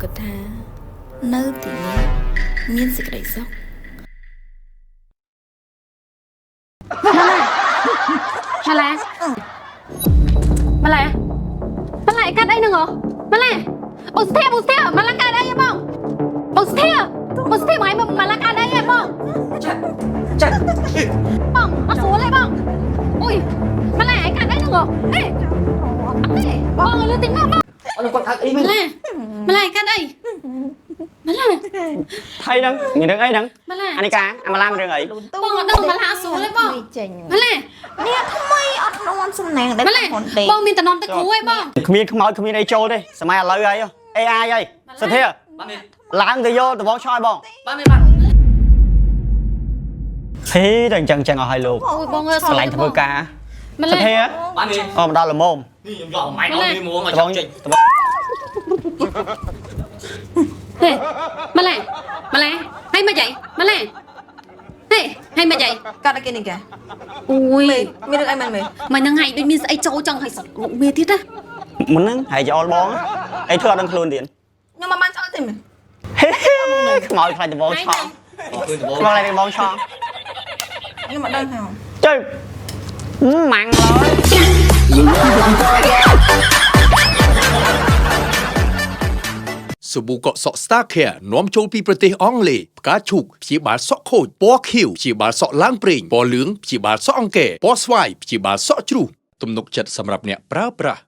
គិតថា នៅទីនេះមានសេចក្តីសុខ ម៉ាឡាម៉ាឡាម៉ាឡាកាត់អីហ្នឹងហ៎ម៉ាឡាបងស្ធាបងស្ធាម៉ាឡាកាត់អីហ៎បងបងស្ធាបងស្ធាបងឯងម៉ាឡាកាត់អីហ៎បង ចាចា បងអត់ស្រួលទេបងអុយម៉ាឡាឯងកាត់អីហ្នឹងហ៎អេអត់ទេបងឲ្យលឿនតិចមកបង អត់គាត់ថាអីវិញ ម៉ាឡាម៉ាឡាឯងកាត់អីម៉ាឡា ថៃហ្នឹងមានរឿងអីហ្នឹង ម៉ាឡា អានេះកាអាម៉ាឡាមានរឿងអី បងអត់ដឹងម៉ាឡាអត់ស្រួលទេបង ចេញ ម៉ាឡា នេះថ្មីអត់នាំសំណាងដែល ម៉ាឡា ហ៊ុនទេ បងមានតំណទៅគ្រូឯងបង គ្មានខ្មោចគ្មានអីចូលទេសម័យឥឡូវហើយ AI ហើយសធា បានទេ ឡើងទៅយកដបងឆយបង បានទេបាន ហេតែអញ្ចឹងចឹងអស់ហើយលោក អូយបងអើយ កន្លែងធ្វើការ ម៉ាឡា សធា បានទេ អូមកដល់ល្មម នេះខ្ញុំយកម៉ែដល់នេះមក ដបង ចាប់ចេញ ដបង ហេម៉ាឡាម៉ាឡាហើយមកយាយម៉ាឡាហេហើយមកយាយ កាត់ឲ្យគេនេះគេ អូយ មេមានរឿងអីមែនមេ មិនហ្នឹងហើយដូចមានស្អីចូលចង់ឲ្យមុខមេទៀតណា មុនហ្នឹងហើយចោលបងអីធ្វើអត់ដឹងខ្លួនទៀត ខ្ញុំមិនបានឆ្អល់ទេមេ ហេខ្មោចខ្លាចដបងឆោ ឃើញដបង ខ្មោចខ្លាចដបងឆោ ខ្ញុំមិនដឹងហើយ ចុយម៉ាំងឡើយ សាប៊ូកក់សក់ Star Care នាំចូលពីប្រទេសអង់គ្លេសផ្កាឈូកព្យាបាលសក់ខូចពណ៌ខៀវព្យាបាលសក់ឡើងប្រេងពណ៌លឿងព្យាបាលសក់អង្គែពណ៌ស្វាយព្យាបាលសក់ជ្រុះទំនុកចិត្តសម្រាប់អ្នកប្រើប្រាស់។